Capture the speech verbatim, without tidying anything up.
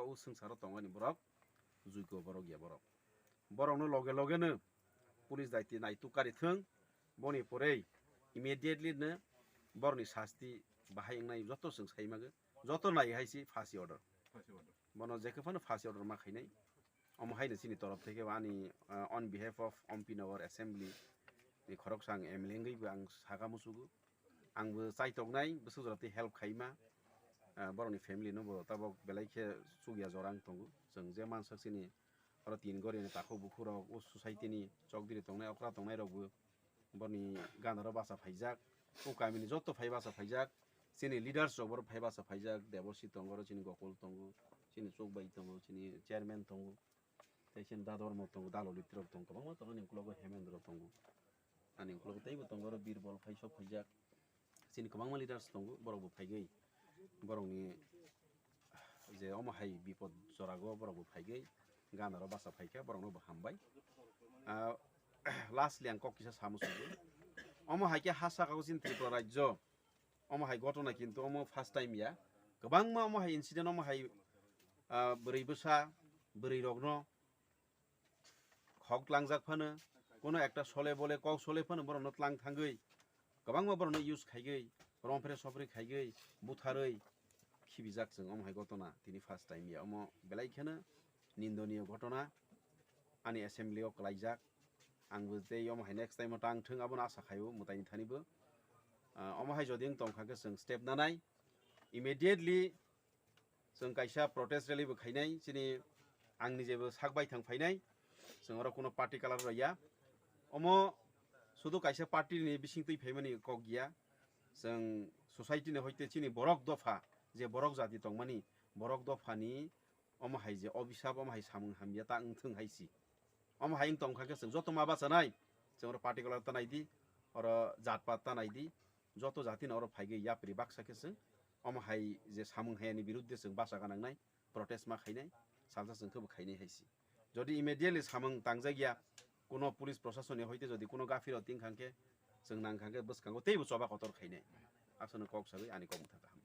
O swngcharo tongmani borok, juiko borok ya borok. Borokno loge loge no police daiti naituk kari thwng, boni porei immediately no borokni sasti bahai wngnai joto chwng sai mage, joto nai hai si phasi order. Bono jekhe phano phasi order ma khainai. Omo haino chini torop theke ani, uh, on behalf of Ompi Nagar Assembly ni khoroksa ang M L A wngwi bo ang saka musugo. Ang bo chaitoknai bwswk jora tei help khaima. Ah, borokni family no bo tabok belai khe chukya jora wng tongo. Chwng je mansak chini oro tin gori ni takhuk bukhuk rok, o society ni chokdiri tongnai, okra tongnai rok bo borokni gana ro bacha phaijak. O kami ni joto phai bacha phaijak. Chini leaders rok boro phai bacha phaijak. Debosi tongo, oro chini Gokul tongo, chini Chukbai tongo, chini chairman tongo. Tei chini dadormo tongo, daloli rok tongo, kwbangma tongo, ani uklogo Hemendra tongo. Ani uklogo teibo tongo, oro Birbol phai sok phaijak. Chini kwbangma leaders tongo, borok bo phaigwi borokni je omo hai bipod jorago borok bo phaigwi gana ro bacha phaikha, borokno bo hambai. Ah, lastly ang kok kisa samo sugo. Omo hai khe ha saka o chini Tripura rajyo, omo hai gotona kintu omo first time ya. Kwbangma omo hai incident omo hai, ah, bwrwi bwsa, bwrwi rokno khok tlangjak phano, kono ekta sole bole kok sole phano borokno tlang thangwi, kwbangma borokno use khaigwi, romphre sopre khaigwi, butharwi khibijak chwng omo hai gotona tini first time ya. Omo belai kheno nindoniyo gotona, ani assembly o kwlaijak. Ang bo tei omo hai next time o tang thung abono asa khaio mwtaini thani bo. Ah, omo hai jodi wng tongkha khe chwng step nanai, immediately chwng kaisa protest rally bo khainai, chini ang ni jebo sak baithang phainai, chwng oro kuno party colour rw ya. Omo sudu kaisa party ni bising twi phaimani kok ya, chwng society ni hoite chini borok dopha, je borok jati tongmani, borok dopha ni omo hai je obisap, omo hai samung hamya ta wng thung hai si. Omo hai wng tong kha khe chwng joto ma bachanai, chwng oro particular ta nai di, oro jat pat ta nai di, joto jati no oro phaigwi yapri baksa khe chwng omo hai je samung haya ni birudde chwng bacha ganang nai, protest ma khainai, salsa chwng khe bo khainai hai si. Jodi immediately samung tangjak ya, kuno police proshasoni hoite jodi kuno gafiro ting kha khe, chwng nang kha khe bwskango teibo choba kotor khainai. Aswkno kok sagwi ani kok mwthang kaham.